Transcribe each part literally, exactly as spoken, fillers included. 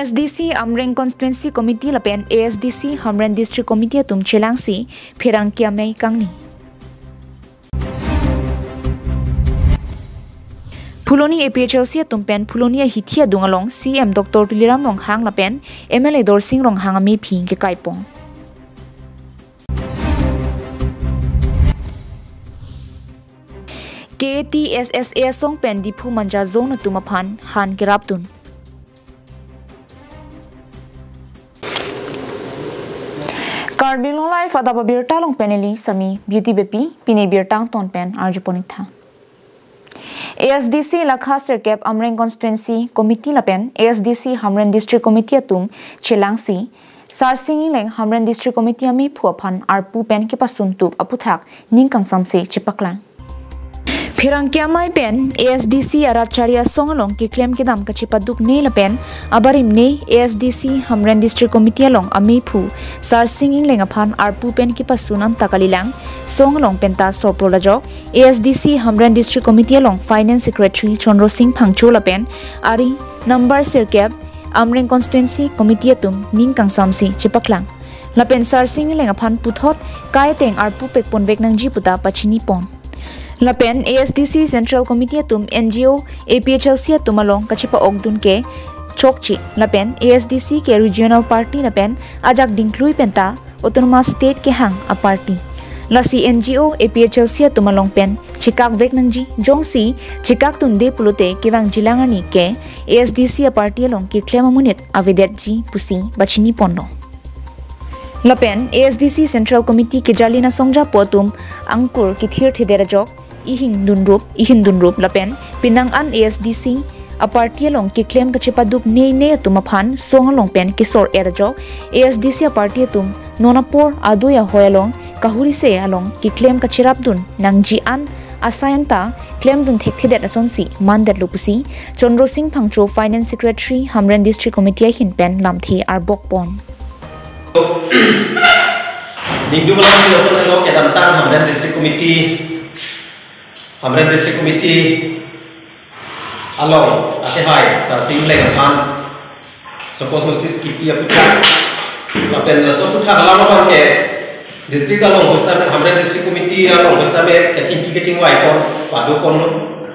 ASDC Amreng Constituency Committee lapen ASDC Hamren District Committee atum chelangsi pherangke amei kangni. Phuloni APHLC atum pen Phuloni ahithi adung along CEM Doctor Tuliram Ronghang lapen MLA Dorsing Ronghang amephi kekaipon. KATSSA asong pen Diphu Manja Zone atum aphan han kerapdun. Karbi Anglong Live adap abirta along pen neli Sami Beauty Beypi, pini birta angton pen arjupon-ik tha. ASDC Lakha Sirkep Amreng Constituency Committee lapen ASDC Hamren District Committee atum chelangsi Sarsing Engleng Hamren District Committee amephu aphan arpu pen kepasun tup aputhak ning kangsamse chepaklang. Pherangke amei pen ASDC arat chari asong along keklem kedam kachepadukne lapen abarimne ASDC Hamren District Committee along amephu Sarsing Engleng aphan arpu pen kepasun anta kalilang, song along penta sopro lajok, ASDC Hamren District Committee along Finance Secretary Chandra Sing Phangcho lapen ari number sirkep Amreng Constituency Committee atum ning kangsamse chepaklang. Lapen Sarsing Engleng aphan puthot kai ateng arpu pekponvek nangji puta pachinipon. Lapen ASDC Central Committee atum NGO APHLC atum along kachepa-okdun ke chokche. Lapen ASDC ke regional party lapen ajak dingklui penta Autonomous State kehang a party. Lasi NGO APHLC atum along pen chekakvek nangji, jongsi chekakdunde pulote kevangjilang arni ke ASDC a party along keklem amonit avedetji pusi pachiniponlo. Lapen ASDC Central Committee kejalin asongjapo atum angkur kethirthedet ajok, ihing dunrup, ihin dunrup lapen penang an ASDC a party along keklem kachepadukne ne atum aphan song along pen kesor-et ajok, ASDC a party atum non apor adui ahoi along kahuri se along keklem kacherapdun nangji an asai anta klemdun thekthedet asonsi mandetlo pusi Chandra Sing Phangcho, Finance Secretary, Hamren District Committee ahin pen lamthe arbokpon. Ningduk alam si lason lo kedamtang Hamren District Committee, Hamren District Committee along akehai Sarsing Engleng aphan sokos notis kipi aputhak, lapen laso aputhak alam abang ke district along pusitame, Hamren District Committee along pusitame kachingki kachingvaipon, padoponlo,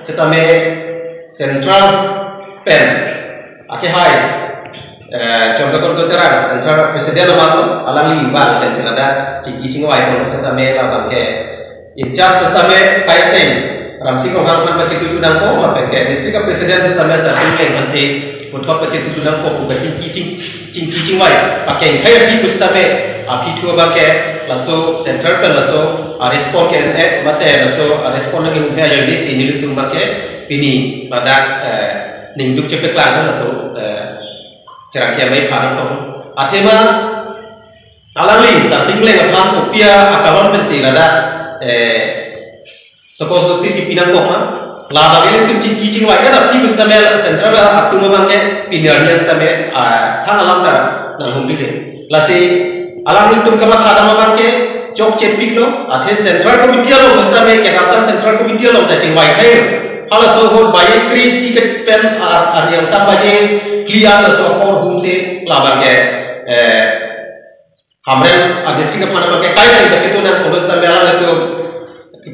sitame Central pen akehai, eh, Chandrakanta Terang, Central President abang, alangli abang pen si ladak chingki chingvaiponlo, sitame labang ke in-charge pusitame kai ateng Ramsing Ronghang aphan pachitutu nangpo, lapen ke district president pusitame Sarsing Engleng aphansi puthot pachitutu nangpo pu kachingki ching, chingki chingvai pakeng thai aphi pusitame aphi thu abang ke laso Central pen laso a respond ke, eh, mate laso a respond ke umhe ajoine si nelitum abang ke pini ladak, eh, ningduk chepaklang laso, eh, pherangke amei aphan tong. Athema alangli Sarsing Engleng aphan kopi akalon pensi ladak, eh, sokos notis kipi nangkok ma. Ladak ilitum chingki chingvai, kan aphi pusitame Central atum abang ke pini arni sitame, ah, thang alam ta nanghumri le. Lasi alanglitum kamatha dam abang ke chokchepiklo, athe Central Committee along pusitame kedamtang Central Committee along ta chingvai thailo. Halaso ahut baje kre-isi ke pen, ah, arni angsam baje kli-an laso apor ahum si labang ke, eh, Hamren a district aphan abang ke kai kai bachitu nangpo pusitame alanglitum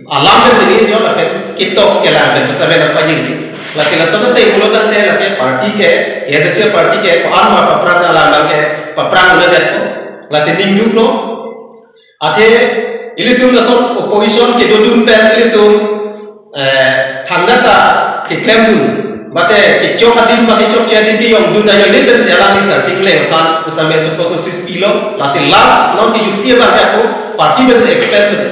alam pen sini jol ape kitok kelang pen pusitame nangpajirji. Lasi laso tangte pulo tangte lake party ke, ASDC party ke ko-an ma paphrang alam abang ke paphrang un'edetpo. Lasi ningduklo. Athe ilitum lason opposition kedodun pen ilitum, eh, thangnat ta keklemdun, mate kechok adim, mate chokche adim kejongdun ajoine pensi alangli Sarsing Engleng aphan pusitame sokos notis pilo, lasi last non kejutsi abang ke ako party pensi expel thude.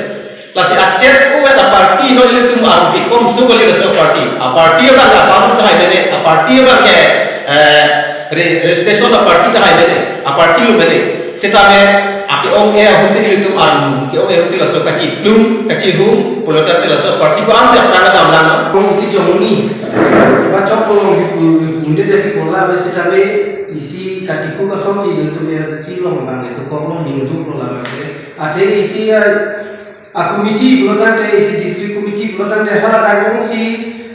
Lasi achek uwet a party non ilitum arum kekom su kali laso party. A party abang abang tahai mene, a party abang ke, eh, re-, registration a party tahai mene, a party lo mene. Sitame ake-ong-e ahut si ilitum arum, ke-ong-e ahut si laso kachiplung, kachihum, pulo tangte laso party ko-ansi aphrang damlang. Kong si jomuni, bachok kong, unde dari pola, sitame isi katiku kasong si ilitum ASDC along abang itu kong ningduklo labang ke. Athe isi a, a committee pulo tangte, isi district committee pulo tangte, hala tangkong si,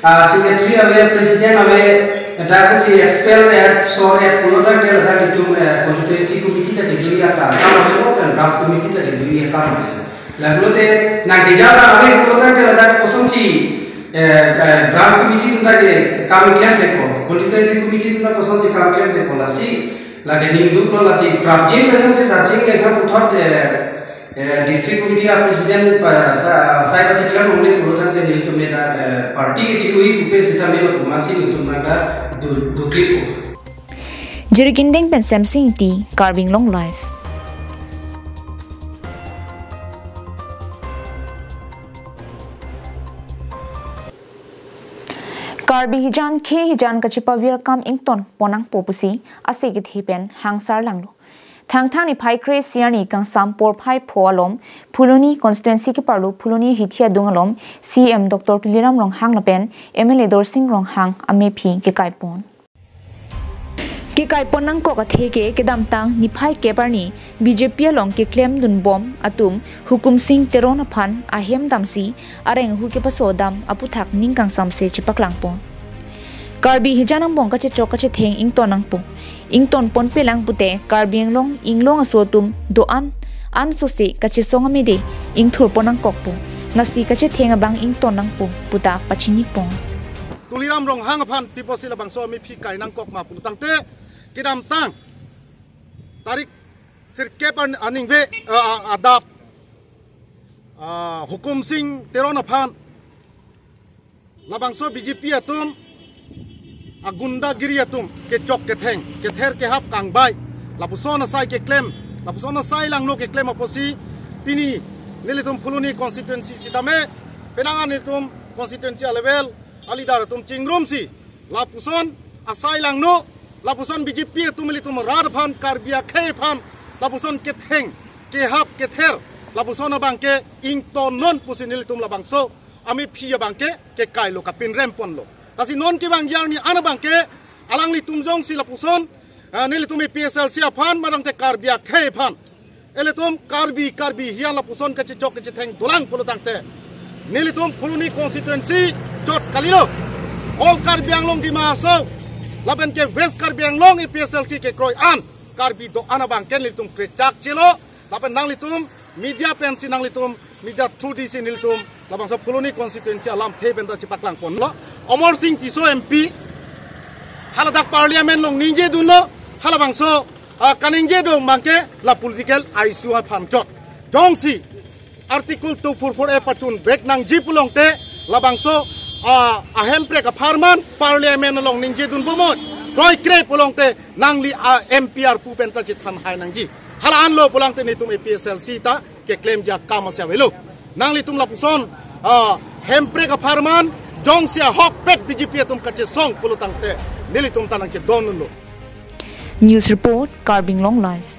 ah, secretary ave, president ave, Dak si expel et, so et pulo tangte ladak itum, eh, constituency committee ta kedui akam, kam ave lo, pen branch committee ta kedui akam ave lo. Lapulote nangkeja ta ave pulo tangte ladak kosonsi, eh, eh, branch committee atum ta ke kam klem thepo, constituency committee atum ta kosonsi kam klem thepo, lasi lake ningduk lo, lasi prapjin ta jongsi searching le ha puthot, eh, eh, district committee a president pa, sa, sai pacheklang longle pulo tangte nelitum meda, eh, party ke chikui kupe sita melo kumasi nelitum nangda du, duklipo. Jirikindeng pen Semsing Ingti, Karbi Anglong Live. Karbi hijan khei hijan kachepavir akam ingtonpon nangpo pusi ase kethe pen hangsar langlo. Thangthang niphai kre-isi arni kangsam porphai pho alom Phuloni constituency keparlo Phuloni hithi adung alom C E M Doctor Tuliram Ronghang lapen M L A Dorsing Ronghang amephi kekaipon. Kekaipon nangkok athe ke kedamtang niphai kep arni B J P along keklemdunbom atum Hukum Sing Teron aphan ahem damsi areng ahu kepaso dam aputhak ning kangsamse chepaklangpon. Karbi hijan angbong kachechok kachetheng ington nangpo. Ingtonponpelang pute Karbi Anglong inglong aso atum do-an ansose kachesong amede ingthurpon nangkokpo. Lasi kachetheng abang ington nangpo puta pachinipon. Tuliram Ronghang aphan piposi labangso amephi kai nangkok ma pulo tangte kedamtang tarik sirkep an-, aningve, ah, ah, adap, ah, Hukum Sing Teron aphan labangso B J P atum agundagiri atum kechok ketheng, kether kehap kangbai, lapuson asai keklem, lapuson asai langno keklem apotsi pini nelitum Phuloni constituency sitame penang an nelitum constituency a-level a-leader atum chingrumsi lapuson asai langno, lapuson B J P atum ilitum rat aphan, Karbi akhei aphan lapuson ketheng kehap kether, lapuson abangke ingtonnon pusi nelitum labangso amephi abangke kekailo kapinremponlo. Lasi non kevangji arni an abangke alanglitum jongsi lapuson, ah, nelitum A P H L C aphan, madangte Karbi akhei aphan, ilitum Karbi, Karbi hian lapuson kachechok kachetheng dolang pulo tangte nelitum Phuloni constituency chot kalilo. All Karbi Anglong Dima Hasao lapen ke West Karbi Anglong A P H L C kekroi an Karbi do-an abangke nelitum krechak chelo, lapen nanglitum media pensi nanglitum media through disi nelitum labangso Phuloni constituency alamthe penta chepaklangponlo. Amarsing Tisso M P haladak parliament along ningjedunlo, halabangso, ah, kaningje do abangke la political issue aphan chot. Jongsi Article two four four A pachun vek nangji pulo tangte labangso, ah, ahemprek apharman parliament along ningjedunbomnon. Kroikre pulo tangte nangli, ah, M P arpu penta chethanhai nangji. Hala anlo pulo tangte nelitum A P H L C ta keklemji akam asi avelo. Nanglitum lapuson, ah, hemprek apharman jongsi ahokpet B J P atum kachesong pulo tangte nelitum ta nangchedondunlo. News report, Karbi Anglong Live.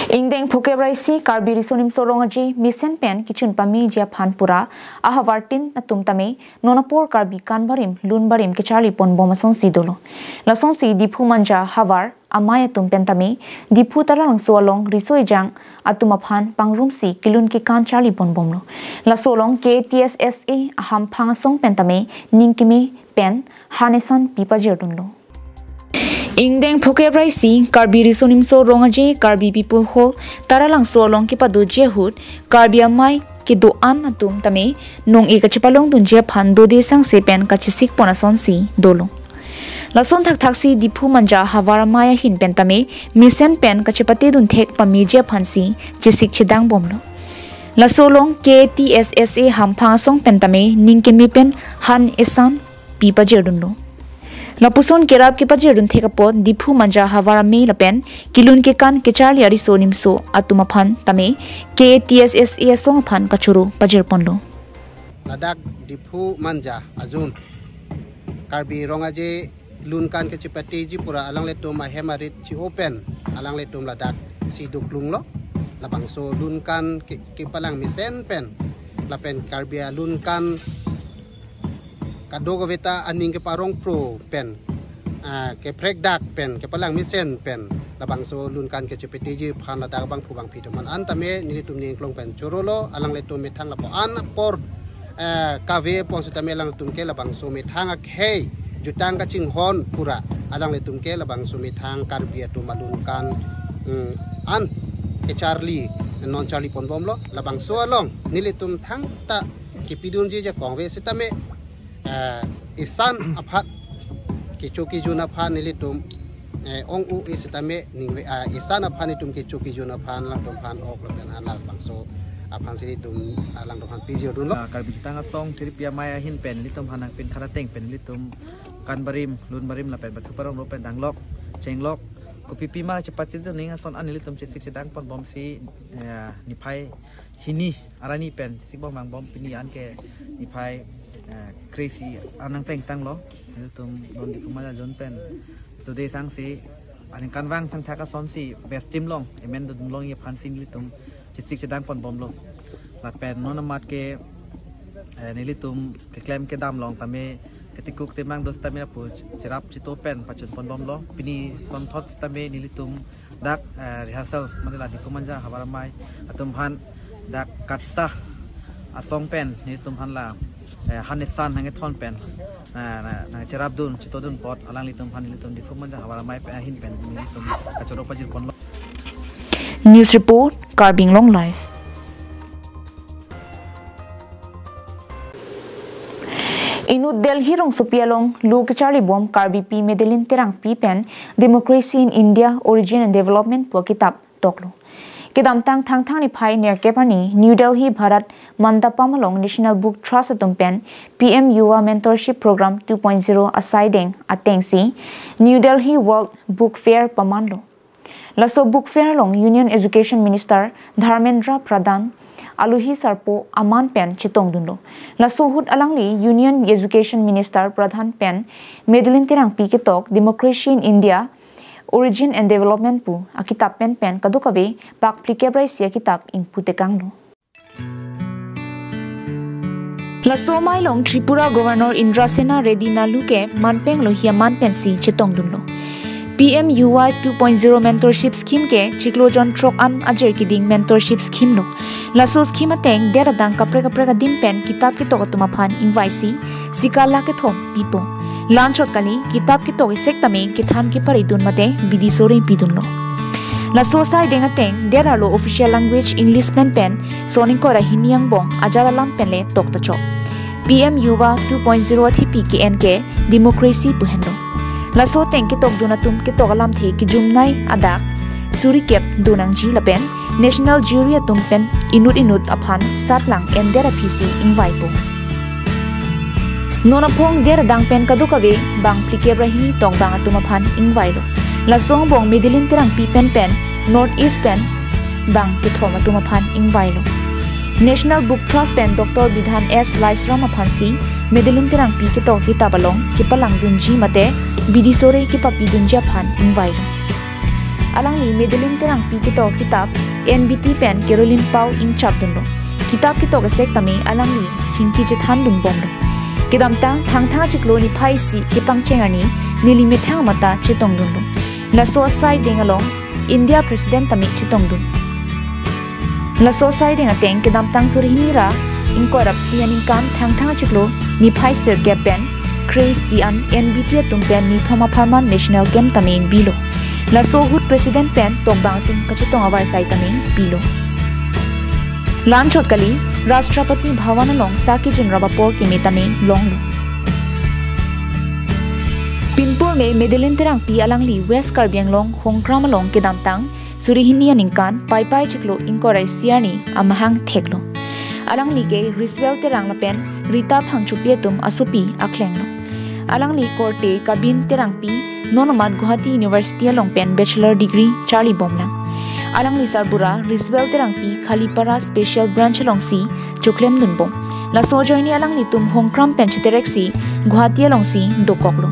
Ingdeng phokep ra isi Karbi Riso Nimso Rong Aje mesen pen kechun pameji aphan pura ahavartin atum tame non apor Karbi kan barim lun barim kecharliponbom asonsi dolo. Lasonsi Diphu Manja havar amei atum pen tame Diphu Taralangso along riso ejang atum aphan pangrumsi kelun kekan charliponbomlo. Laso along K A T S S A ahamphang asong pen tame ning keme pen han esan pi pajirdunlo. Ingdeng phokep ra isi Karbi Riso Nimso Rong Aje Karbi People Hall Taralangso along kepadoji ahut Karbi amei kedo-an atum tame nong-e kachepalongdunji aphan dode sangse pen kachesikpon asonsi dolo. Lason thakthaksi Diphu Manja havar amei ahin pen tame mesen pen kachepatedun thek pameji aphansi chesik chedangbomlo. Laso along K A T S S A hamphang asong pen tame ning keme pen han esan pi pajirdunlo. Lapuson kerap kepajirdun thek apot Diphu Manja havar amei lapen kelun kekan kecharli ariso nimso atum aphan tame K A T S S A asong aphan kachoro pajirponlo. Ladak Diphu Manja ajun Karbi Rong Aje lun kan kechepateji pura alanglitum ahem arit chi-o pen alanglitum ladak si duklunglo. Labangso lun kan ke, kepalang mesen pen lapen Karbi alun kan kadokave ta aning keparong pro pen, ah, keprek dak pen kepalang mesen pen labangso lun kan kechepateji aphan ladak bangphu bangphi atum aphan an tame nelitum ning klong pen chorolo, alanglitum methang lapu-an apor, eh, kave pon sitame alanglitum ke labangso methang akhei jutang kachinghon pura alanglitum ke labangso methang Karbi atum alun kan, mm, an kecharli non charli ponbomlo. Labangso along nelitum thangta kepidunji ajakong ave sitame, eh, isan aphan kecho kejun aphan nelitum, eh, ong-u-e sitame ningve, ah, isan aphan itum kecho kejun aphan alangtum aphan ok lapen halabangso aphan si itum alangtum aphan piji dunlo. Ah, Karbi Jutang Asong Thirpi Amei ahin pen nelitum aphan nangpin kharateng pen nelitum kan barim, lun barim lapen bathu parong ro pen danglok chenglok kopipi ma chepachit ning ason an nelitum chesik chedang ponbomsi, eh, niphai hini arni pen sikbom vangbom, pini an ke niphai, eh, kre-isi an nangplengtanglo. Nelitum non Diphu Manja zone pen today sangsi aningkanvang thangthak asonsi best team along amen dodun longji aphansi nelitum chesik chedang ponbomlo. Lapen non amat ke, eh, nelitum keklem kedam along tame ketikuk temang do sitame lapu cherap chito pen pachun ponbomlo. Pini sonthot sitame nelitum dak, eh, rehearsal mate la Diphu Manja Havar Amei atum aphan dak Katsa asong pen nelitum aphan la, eh, han isan nangkethon pen, eh, na, nangcherapdun chitodun apot alanglitum aphan nelitum Diphu Manja Havar Amei pen ahin pen nelitum kachoro pajir ponlo. News report, Karbi Anglong Live. Inut Delhi rongsopi along lo kecharlibom Karbipi Madeline Terangpi pen Democracy in India, Origin and Development pu akitap toklo. Kedamtang Thangthang niphai nerkep arni New Delhi Bharat Mandapam along National Book Trust atum pen P M Yuva Mentorship Program two point zero asaideng atengsi New Delhi World Book Fair pamanlo. Laso book fair along Union Education Minister Dharmendra Pradhan alohi sarpo aman pen chetongdunlo. Laso ahut alangli Union Education Minister Pradhan pen Madeline Terangpi ketok Democracy in India, Origin and Development pu akitap pen pen kadokave bak phlikep ra isi akitap ingpu tekanglo. Laso amei along Tripura Governor Indrasena Reddy Nalu ke manpeng alohi aman pensi chetongdunlo. P M Yuva two point zero Mentorship Scheme ke chiklo jon throk an ajir keding mentorship scheme lo. Laso scheme ateng det adang kaprek kaprek adim pen kitap ketok atum aphan ingvaisi sika lakh kethom pipo. La-anchot kali, kitap ketok isek tame kethan keparidun mate bidi sore pidunlo. Laso asaideng ateng det arlo official language English pen pen son ingkoi ra hini angbong ajar alam pen le tokta chok. P M Yuva two point zero athepi ke-en ke democracy pu henlo. Laso ateng ketokdun atum ketok alamthe kejumnei adak suri kep donangji lapen National Jury atum pen inut inut aphan satlang en det aphisi ingvaipo. Non aphong det adang pen kadokave bang phlikep ra hini tokbang atum aphan ingvailo. Laso angbong Madeline Terangpi pen pen North East pen bang kethom atum aphan ingvailo. National Book Trust pen Doctor Bidhan S Laisram aphansi Madeline Terangpi ketok kitap along kepalangdunji mate bidi sore kepapidunji aphan ingvailo. Alangli Madeline Terangpi ketok kitap N B T pen Caroline Pau ingchapdunlo. Kitap ketok isek tame alangli chingki chethandunbomlo. Kedamtang Thangthang achiklo niphai isi kepangcheng arni neli methang mata chetongdunlo. Laso asaideng along India President tame chetongdun. Laso asaideng ateng kedamtang suri hini ra ingkoi ra phli aningkan Thangthang achiklo niphai sirkep pen kre-isi an N B T atum pen nithom apharman National Game tame bilo. Laso ahut President pen tokbang atum kachetong avarsai tame pilo. La-anchot kali, Rashtrapati Bhavan along sa kejun rap apor keme tame longlo. Pinpur me Madeline Terangpi alangli West Karbi Anglong Hongkram along kedamtang suri hini aningkan Paipai chiklo ingkoi ra isi arni amahang theklo. Alangli ke Riswell Terang lapen Rita Phangchopi atum asopi aklenglo. Alangli korte Kabin Terangpi non amat Guwahati University along pen bachelor degree charlibomlang. Alangli sarbura Riswell Terangpi Khalipara Special Branch alongsi choklemdunbom. Laso ajoine alanglitum Hongkram pen chetereksi Guwahati alongsi dokoklo.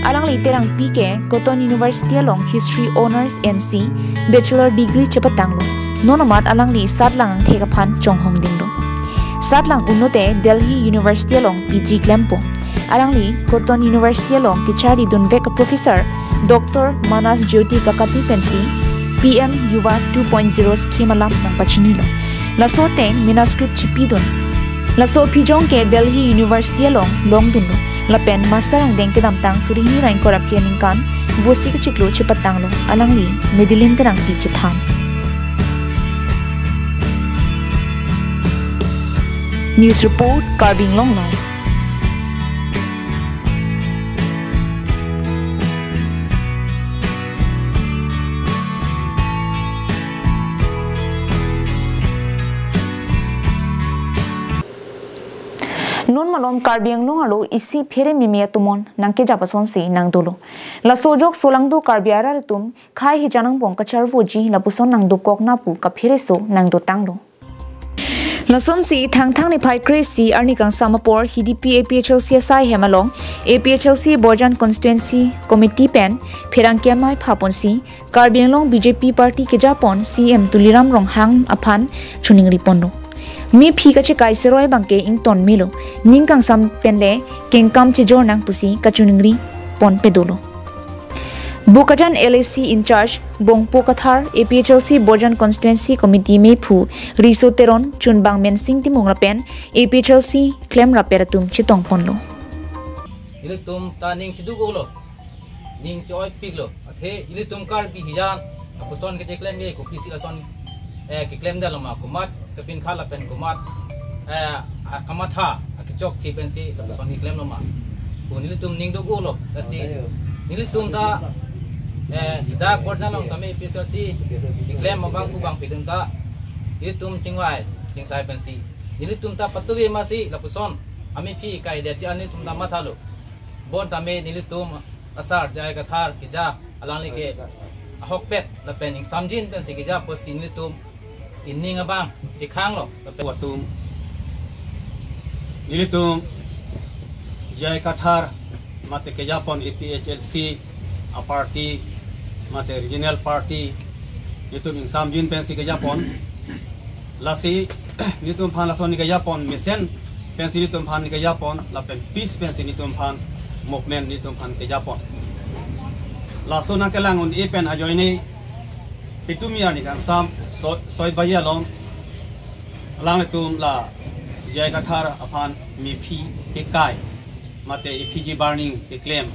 Alangli Terangpi ke Cotton University along History Honours N C bachelor degree chepatanglo. Non amat alangli satlang angthek aphan chonghongdinglo. Satlang un-ote Delhi University along P G klempo. Alangli Cotton University along kecharlidunvek a-Professor Doctor Manas Jyoti Kakati pensi P M Yuva two point zero scheme alam nangpachinilo. Laso ateng manuscript chipidun. Laso aphijong ke Delhi University along longdunlo. Lapen master angdeng kedamtang suri hini ra ingkoi ra phli aningkan Vosi kachiklo chepatanglo. Alangli Medellin Terangpi chethan. News report, Karbi Anglong Live. Non malom Karbi Anglong arlo isi phere mimi atomon nangkejap asonsi nangdolo. Laso ajok solangdo Karbi arat atum khei hijan angbong kacharvoji lapuson nangdokok na pu kaphereso nangdotanglo. Lasonsi Thangthang niphai kre-isi arni kangsam apor Hidipi A P H L C asai hem along A P H L C Borjan Constituency Committee pen pherangke amei phaponsi Karbi Anglong B J P party kejapon C M Tuliram Ronghang aphan choningri ponlo. Mephi kachekai seroi abangke ington melo, ning kangsam penle kengkam chejor nang pusi kachoningri pon pedolo. Bokajan L A C in charge Bongpo Kathar, A P H L C Borjan Constituency Committee mephu Riso Teron, chunbang Mensing Timung lapen A P H L C klemrap atum chetong ponlo. Ilitum ta ning chiduk-olo, ning che-oipiklo. Athe ilitum Karbi hijan apuson kecheklem ke kopisi lason, eh, keklem daloma, komat kapinkha lapen komat, eh, akamatha akechokche pensi lapuson keklemloma pu nelitum ning duk-olo. Lasi nelitum ta, eh, dak Borjan along tame A P H L C keklem abang pu bangphi atum ta ilitum chingvai chingsai pensi nelitum ta patuve masi lapuson amephi kaidetji an nelitum ta mathalo. Bon tame nelitum asar J I Kathar keja, alangli ke ahokpet lapen ingsamjin pensi keja apotsi nelitum ining abang chekhanglo. Lapen atum nelitum J I Kathar mate kejapon A P H L C a-party mate regional party nelitum ingsamjin pensi kejapon. Lasi nelitum aphan lason ne kejapon mesen pensi nelitum aphan ne kejapon lapen peace pensi nelitum aphan movement nelitum aphan kejapon. Laso nangkelang un-e pen ajoine pitumi arni kangsam so-, soi baji along alanglitum la J I Kathar aphan mephi kekai mate effigy burning keklem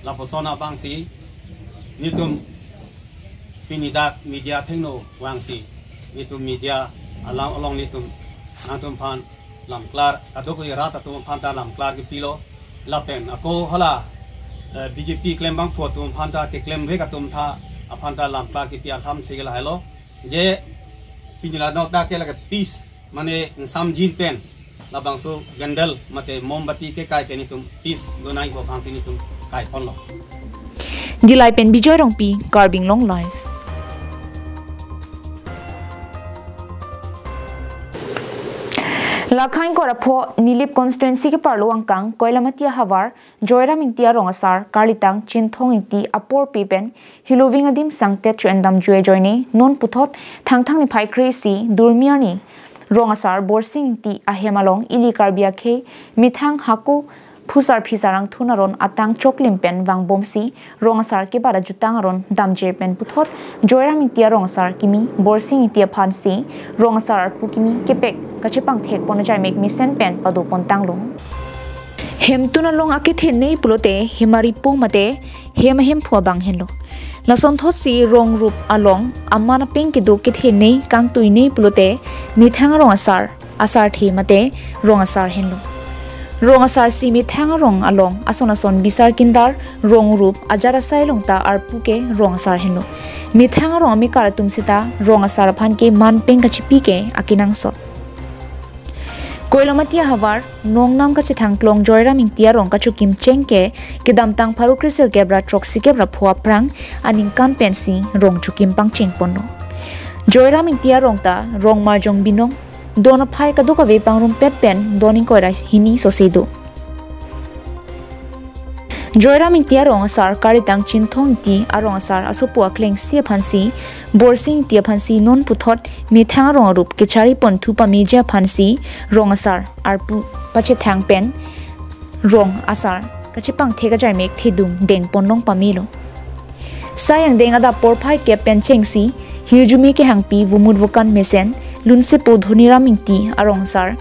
lapuson abangsi nelitum pini dak media athengno vangsi nelitum media alang along nelitum nangtum aphan lamklar, kadokave rat atum aphan ta lamklar kepilo. Lapen ako hala, eh, B J P klembangphu atum aphan ta keklemvek atum ta aphan ta lamklar kepi alam thek lahelo. Je pini la nok dak ke lake peace mane ingsamjin pen labangso candle mate mombati kekai ke nelitum peace donai ko aphansi nelitum kaiponlo. Dillai pen Bijoy Rongpi, Karbi Anglong Live. Lakhain Korapho Nilip constituency keparlo angkang Koilamati ahavar Joyram Ingti arong asar karlitang Chinthong Ingti apor pe pen hiloving adim sangtet cho-endam ju ajoine non puthot Thangthang niphai kre-isi durmi arni rong asar Borsing Ingti ahem along ili Karbi akhei methang hako phusar phisar angthun aron atang choklim pen vangbomsi rong asar kebat ajutang aron damjer pen puthot Joyram Ingti arong asar kimi Borsing Ingti aphansi rong asar arpu kimi kepek kachepangthek pon ajaimek mesen pen padopontanglo. Hemtun along akethenei pulote hem aripo mate hem ahemphu abang henlo. Lasonthotsi rong rup along aman apeng kedo kethenei kangtuinei pulote methang arong asar, asarthe mate rong asar henlo. Rong asarsi methang arong along ason ason bisar kindar rong rup ajat asai along ta arpu ke rong asar henlo. Methang arong amekar atum seta rong asar aphan ke man peng kachipi ke akenangsot. Koilamati ahavar nongnam kachethang klong Joyram Ingti arong kachokim cheng ke kedamtang pharo kre-sirkep ra throksikep ra pho aphrang aningkan pensi rong chokim pangcheng ponlo. Joyram Ingti arong ta rong marjong binong, don aphai kadokave pangrumpet pen don ingkoi ra hini sose do. Joyram Ingti arong asar karlitang Chinthong Ingti arong asar asopo aklengsi aphansi Borsing Ingti aphansi non puthot methang arong arup kechari ponthu pameji aphansi rong asar arpu pachethang pen rong asar kachepangthek ajaimek thedung dengponlong pamelo. Sai angdeng adap porphai kep pen chengsi hirjume kehangpi vomut vokan mesen lunsepo Dhoniram Ingti arong asar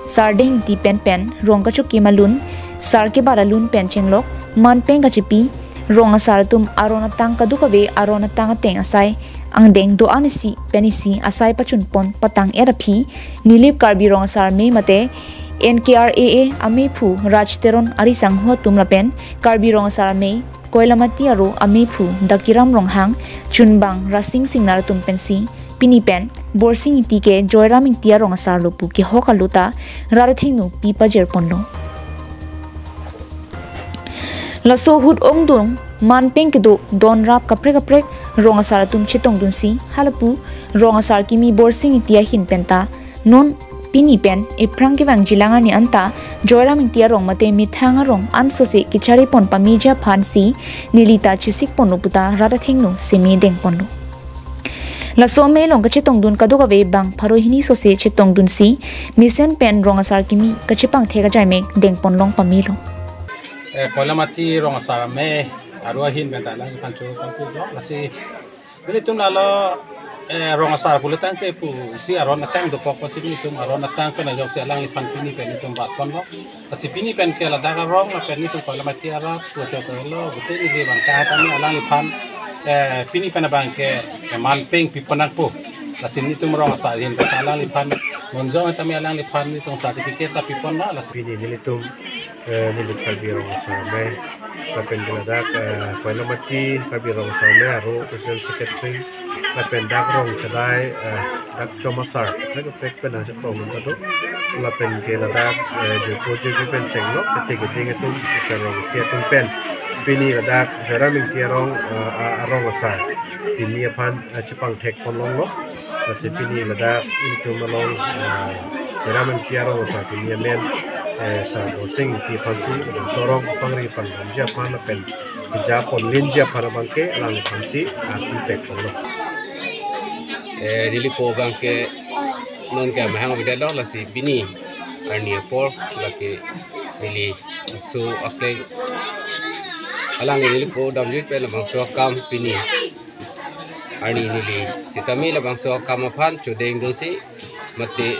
Sardeng Ingti pen pen rong kachokim alun, sar kebar alun pen chenglok manpeng kachepi rong asar atum aron atang kadokave aron atang ateng asai angdeng do-an isi pen isi asai pachunpon patang-et aphi Nilip Karbi Rong Asar Amei mate N K R A A ameiphu Raj Teron ari sangho atum lapen Karbi Rong Asar Amei Koilamati aro ameiphu Dakiram Ronghang, chunbang Rasing Singnar atum pensi pini pen Borsing Ingti ke Joyram Ingti arong asar lo pu kehok aluta rat athengno pi pajirponlo. Laso ahut ongdung manpeng kedo don rap kaprek kaprek rong asar atum chetongdunsi halapu rong asar kimi Borsing Ingti ahin penta non pini pen ephrang kevang jilang arni anta Joyram Ingti arong mate methang arong ansose kecharipon pameji aphansi nelita chesikponlo puta rat athengno seme dengponlo. Laso amei along kachetongdun kadokave bang pharo hini sose chetongdunsi mesen pen rong asar kimi kachepangthek ajaimek dengponlong pamelo. Eh, Koilamati Rong Asar Amei aro ahin penta alangliphan choro pon pulo. Lasi nelitum lalo eh, rong asar pule tangte pu isi aron atang dokok pasi nelitum aron atang pen ajoksi alangliphan pini pen nelitum batponlo. Lasi pini pen ke ladak arong lapen nelitum Koilamati arat tu acho tu lo, bute neli bang kahat ami alangliphan eh, pini pen abang ke eh, manpeng piponangpo. Lasi nelitum rong asar ahin pen alangliphan monjong tame alangliphan nelitum certificate ta piponlo. Lasi pini nelitum eh, Nilip Karbi Rong Asar Amei lapen ke ladak eh, Koilamati Karbi Rong Asar Amei aro President Secretary lapen dak rong chadai eh, dak chom asar dak pek pen aja prong kado lapen ke ladak eh, jirpo jirpi pen chenglo kethe keding atum ke rong isi atum pen pini ladak Joyram Ingti arong eh, a- arong asar kimi aphan eh, chepangthekponlonglo. Lasi pini ladak nelitum along eh, Joyram Ingti arong asar kimi amen eh, Sar Borsing Ingti aphansi sorong pangri pangdamji aphan lapen keja ponlinji aphan abang ke alangliphansi arti pekponlo. Eh, nelipo abang ke non ke mahang avedetlo, lasi pini arni apor lake neli so akleng alang nelipo damjit pen labangso akam pini arni neli sitame labangso akam aphan chodengdunsi mate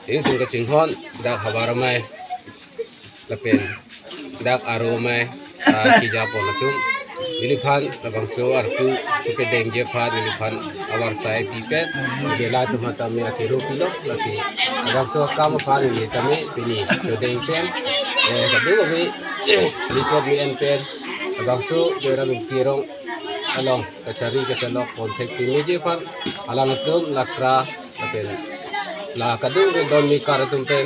ilitum kachinghon dak havar amei lapen dak aro amei ah, kejapon atum neliphan labangso arpu chepedengji aphan neliphan avarsai pipen, neli latum tame akiru pilo, lasi labangso akam aphan neli tame pini chodeng pen eh, kadokave eh, risot mi en pen labangso Joyram Ingti arong along kachari kachalok ponthek pimeji aphan alanglitum lakra lapen la kadokave don mikar atum pen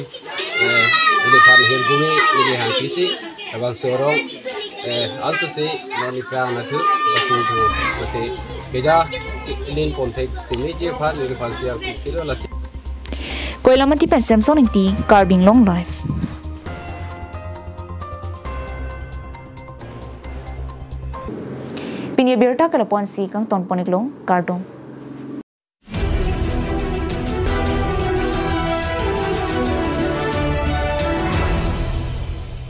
eh, neliphan hirjume neli hangpisi labangso arong eh, ansose non ipra nathu laso thu mate keja lin ponthek pimeji aphan neliphan siar kilo, lasi. Koilamati pen Samson Ingti, Karbi Anglong Live. Pini abirta ke lapu-ansi kangtonpon-iklo, kardom.